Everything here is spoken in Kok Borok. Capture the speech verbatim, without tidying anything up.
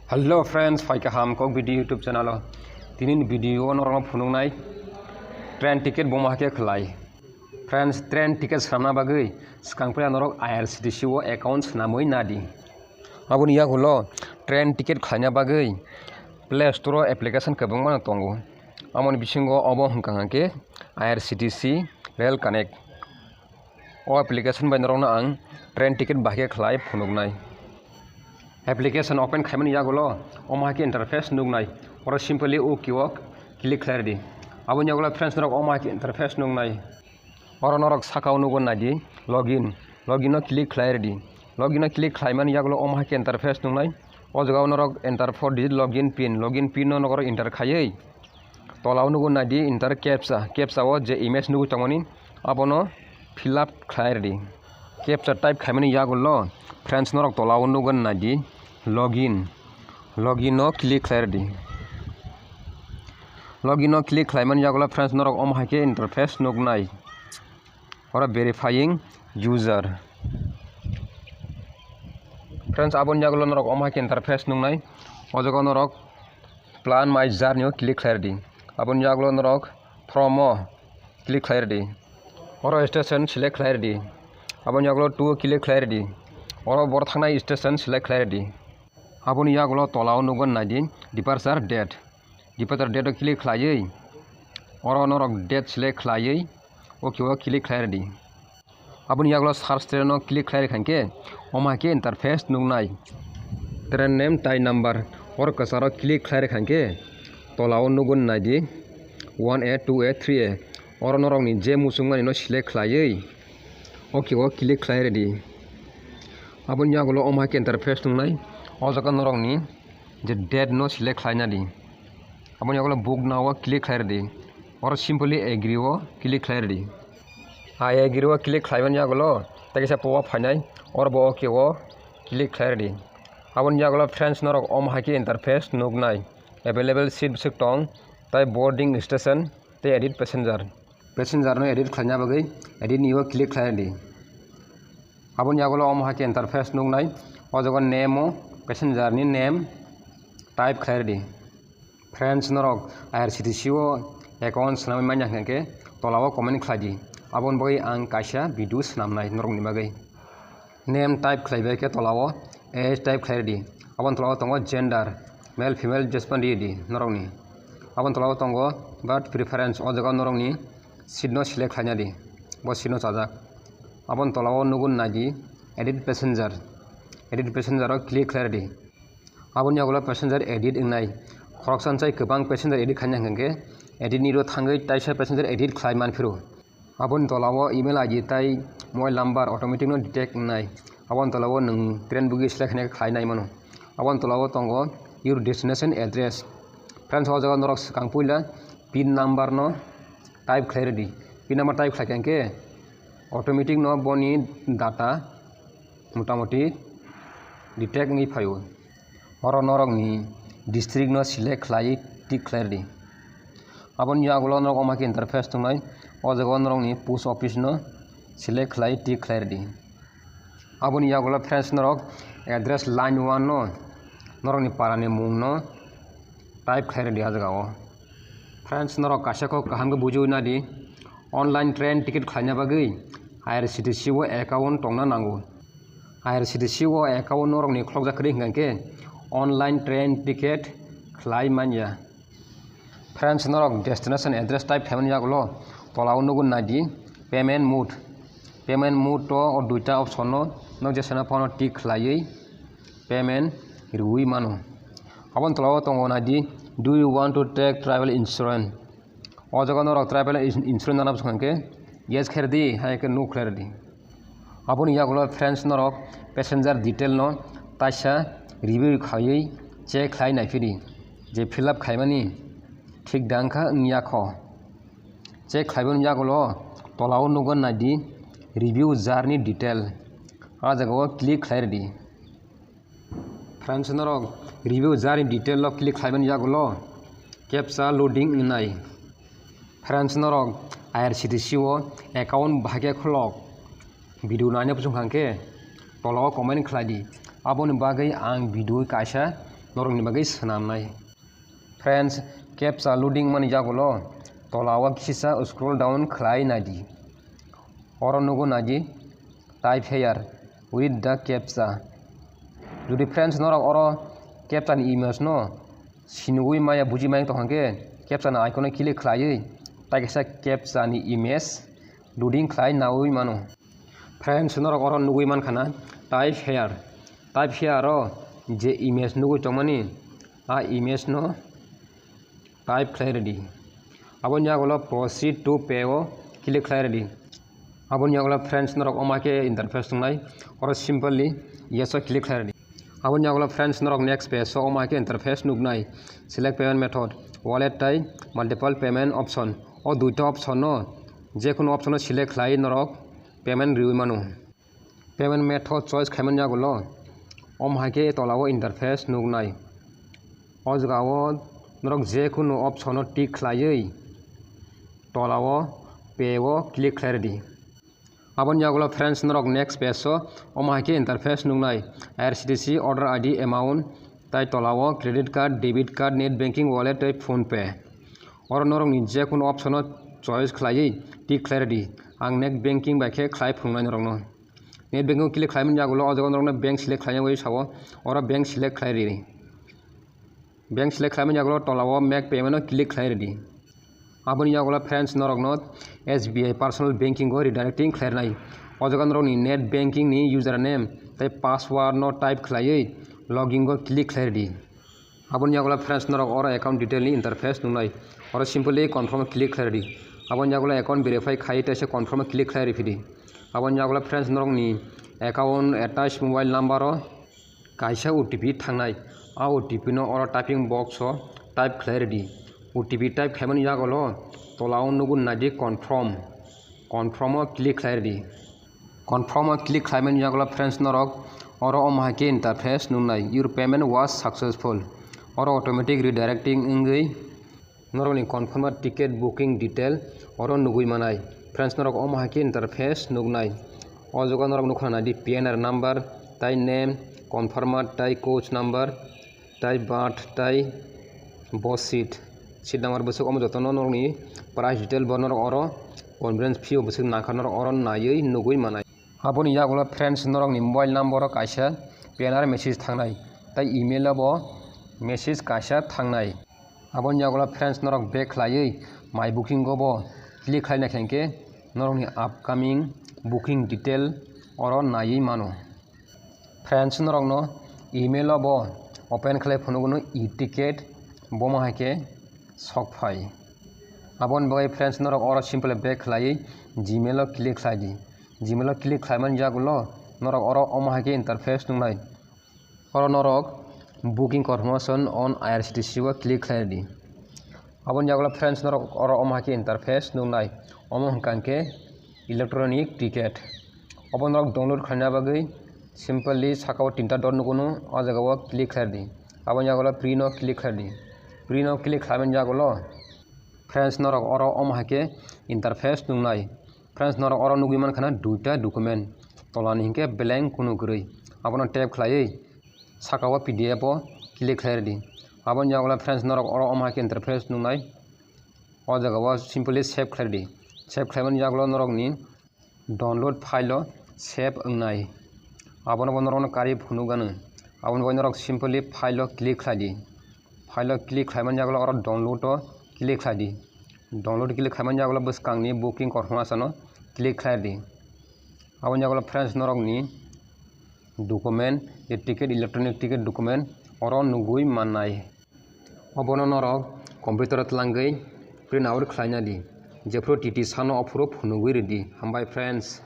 Hello friends, phai kaham Kok Bidi YouTube channel o. Tini ni video o norok no phunuknai train ticket boma hakhe khlai. Friends, train ticket swnamna bagwi swkang puila norok I R C T C o account swnamwi nadi. Aboni yagulo train ticket khlaina bagwi Play Store o application kwbangma no tongo. Aboni bisingo obo hwnkha hwnkhe I R C T C Rail Connect. O application bai norokno ang train ticket bahai khe khlai phunuknai. Application open khaimani yagulo omo hai khe interface nuknai. Oro simply OK o click khlai rwdi. Aboni yagulo friends norok omo hai khe interface nuknai. Oro norok sakao nugo naidi login. Login o click khlai rwdi. Login o click khlaimani yagulo omo hai khe interface nuknai. O jagao norok enter four digit login pin. Login pin no norok enter khaiwi Tola o nugo naidi enter captcha. Captcha o je image nugwi tongmani abono fill up khlai rwdi. Captcha type khaimani yagulo friends norok tola o nugo naidi login. Login o click khlai rwdi. Login o click khlaimani yagulo friends norok omo hai khe interface nuknai. Oro verifying user. Friends, aboni yagulo norok omo hai khe interface nuknai. O jaga norok plan my journey o click khlai rwdi. Aboni yagulo norok from o click khlai rwdi. Oro station select khlai rwdi. Aboni yagulo two o click khlai rwdi. Oro bor thangnai station select khlai rwdi. Aboni yagulo tola o nukgo naidi departure date. Departure date o click khlaiwi oro norok date select khlaiwi OK o click khlai rwdi. Aboni yagulo search train o click khlai rwkha hinkhe omo hai khe interface nuknai. Train name tai number oro kwcharo click khlai rwkha hinkhe tola o nukgo naidi one A, two A, three A. Oro norokni je muchungmani no select khlaiwi OK o click khlai rwdi. Aboni yagulo omo hai khe interface nuknai. O jaga norokni je date no select khlaina di. Aboni yagulo book now o click khlai rwdi. Oro simply agree o click khlai rwdi. I agree o click khlaimani yagulo tei kaisa pop up phainai. Oro bo OK o click khlai rwdi. Aboni yagulo friends norok omo hai khe interface nuknai. Available seat bwswk tong tai boarding station tei edit passenger. Passenger no edit khlaina bagwi edit ni o click khlai rwdi. Aboni yagulo omo hai khe interface nuknai. O jaga name o passenger ni name type khlai rwdi. Friends, norok I R C T C o account swnamwi manya hwnkhe tola o comment khlai di. Aboni bagwi ang kaisa video swnamnai norokni bagwi. Name type khlai bai khe tola o age type khlai rwdi. Aboni tola o tongo gender, male female jespan rwdi norokni. Aboni tola o tongo birth preference, o jaga o norokni seat no select khlaina di, bo seat no chajak. Aboni tola o nugo naidi edit passenger, edit passenger o click khlai rwdi. Aboni yagulo passenger edit wngnai. Khoroksa chai kwbang passenger edit khaina hwnkhe edit ni ro thangwi taisa passenger edit khlai man phiro. Aboni tola o email I D tai mobile number automatic no detect wngnai. Aboni tola o nwng train bogi select khaina khe khlai nai mano. Aboni tola o tongo your destination address. Friends, o jaga norok swkang puila pin number no type khlai rwdi. Pin number type khlai kha hinkhe automatic no boni data motamoti detect wngwi phaio. Oro norokni district no select khlai tick khlai rwdi. Aboni yagulo norok omo khe interface tongnai. O jaga o norokni post office no select khlai tick khlai rwdi. Aboni yagulo friends, norok address line one no norokni parani mung no type khlai rwdi ah jaga o. Friends, norok kaisa kok kaham khe bujiwi nadi, online train ticket khlaina bagwi I R C T C o account tongna nango. I R C T C o account norokni khulokjak kwrwi hwnkha khe online train ticket khlai manya. Friends, norok destination address type khaimani yagulo tola o nugo naidi payment mode. Payment mode o o duita option no nok jesana phano tick khlaiwi payment rwui mano. Aboni tola o tongo naidi, "Do you want to take travel insurance?" O jaga norok travel ins-, insurance nana bwswk hwnkhe yes khe rwdi, hai khe no khlai rwdi. Aboni yagulo friends, norok passenger detail no taisa review khaiwi check khlai naiphiri je fill up khaimani thik da wngkha wngya kho. Check khlaibani yagulo tola o nugo naidi review journey detail. Ah jaga o click khlai rwdi. Friends, norok review journey detail o click khlaimani yagulo captcha loading wngnai. Friends, norok I R C T C o account bahai khe khulok video naina bwswk hwnkha khe tola o comment khlai di. Aboni bagwi ang video kaisa norokni bagwi swnamnai. Friends, captcha loading mani yagulo tola o kisa scroll down khlai naidi. Oro nugo naidi, "Type here, read the captcha." Jodi friends norok oro captcha ni image no sinugwi maya buji maya tongkha khe, captcha ni icon o click khlaiwi tai kaisa captcha ni image loading khlai naui mano. Friends, norok oro nugwi mankha na, "Type here." Type here o je image nugwi tongmani, a image no type khlai rwdi. Aboni yagulo "Proceed to pay" o click khlai rwdi. Aboni yagulo friends, norok omo hai khe interface tongnai, oro simply "Yes" o click khlai rwdi. Aboni yagulo friends, norok next page o omo hai khe interface nuknai, "Select payment method, wallet tai multiple payment option." O duita option no jekunu option no select khlai norok payment riui mano. Payment method choice khaimani yagulo omo hai khe tola o interface nuknai. O jaga o norok jekunu option o tick khlaiwi tola o pay o click khlai rwdi. Aboni yagulo friends, norok next page o omo hai khe interface nuknai, I R C T C, order I D, amount, tai tola o credit card, debit card, net banking, wallet tai PhonePe. Oro norokni jekunu option o choice khlaiwi tick khlai rwdi. Ang net banking bai khe khlai phunuknai norokno. Net banking o click khlaimani yagulo o jaga norokno bank select khlaina bagwi sao, oro bank select khlai rwdi. Bank select khlaimani yagulo tola o "Make payment" o click khlai rwdi. Aboni yagulo friends, norokno S B I personal banking o redirecting khlai rwnai. O jaga norokni net banking ni username tai password no type khlaiwi login o click khlai rwdi. Aboni yagulo friends, norok oro account detail ni interface nuknai. Oro simply confirm o click khlai rwdi. Aboni yagulo account verify khai teisa confirm o click khlai rwphidi. Aboni yagulo friends, norokni account attached mobile number o kaisa O T P thangnai. A O T P no oro typing box o type khlai rwdi. O T P type khaimani yagulo tola o nugwi naidi "Confirm." Confirm o click khlai rwdi. Confirm o click khlaimani yagulo friends, norok oro omo hai khe interface nuknai, "Your payment was successful." Oro automatic redirecting wngwi norokni confirm ticket booking detail oro nugwi manai. Friends, norok omo hai khe interface nuknai. O jaga norok nukha naidi P N R number tai name, confirm tai coach number tai birth tai bus seat. Seat number bwswk omo jotono norokni price detail bo norok oro convenience fee o bwswk nangkha norok oro naiwi nugwi manai. Aboni yagulo friends, norokni mobile number o kaisa P N R message thangnai tai email o bo message kaisa thangnai. Aboni yagulo friends, norok back khlaiwi My Booking o bo click khlai naikha hinkhe norokni upcoming booking detail oro naiwi mano. Friends, norokno email o bo open khlai phunukgwno e-ticket, bomo hai khe sok phai. Aboni bagwi friends, norok oro simple back khlaiwi Gmail o click khlai di. Gmail o click khlaimani yagulo norok oro omo hai khe interface nuknai. Oro norok booking confirmation on I R C T C o click khlai di. Aboni yagulo friends, norok oro omo hai khe interface nuknai. Omo hwnkha khe electronic ticket. Obo norok download khlaina bagwi simply saka o tinta dot nukgwno, o jaga o click khlai di. Aboni yagulo print o click khlai di. Print o click khlaimani yagulo friends, norok oro omo hai khe interface nuknai. Friends, norok oro nugwi mankha na duita document. Tolani hinkhe blank kunu kwrwi. Abono tap khlaiwi saka o P D F o click khlai rwdi. Aboni yagulo friends, norok oro omo hai khe interface nuknai. O jaga o simply save khlai rwdi. Save khlaimani yagulo norokni download file o save wngnai. Abono bo norokno karwi phunukgwno. Aboni bagwi norok simply file o click khlai di. File o click khlaimani yagulo oro download o click khlai di. Download click khlaimani yagulo bwskangni booking confirmation o click khlai di. Aboni yagulo friends, norokni document, je ticket, electronic ticket document oro nugwi mannai. Obono norok computer o twlangwi print out khlaina di. Jephuru T T sano ophuru phunugwi rwdi. Hambai friends.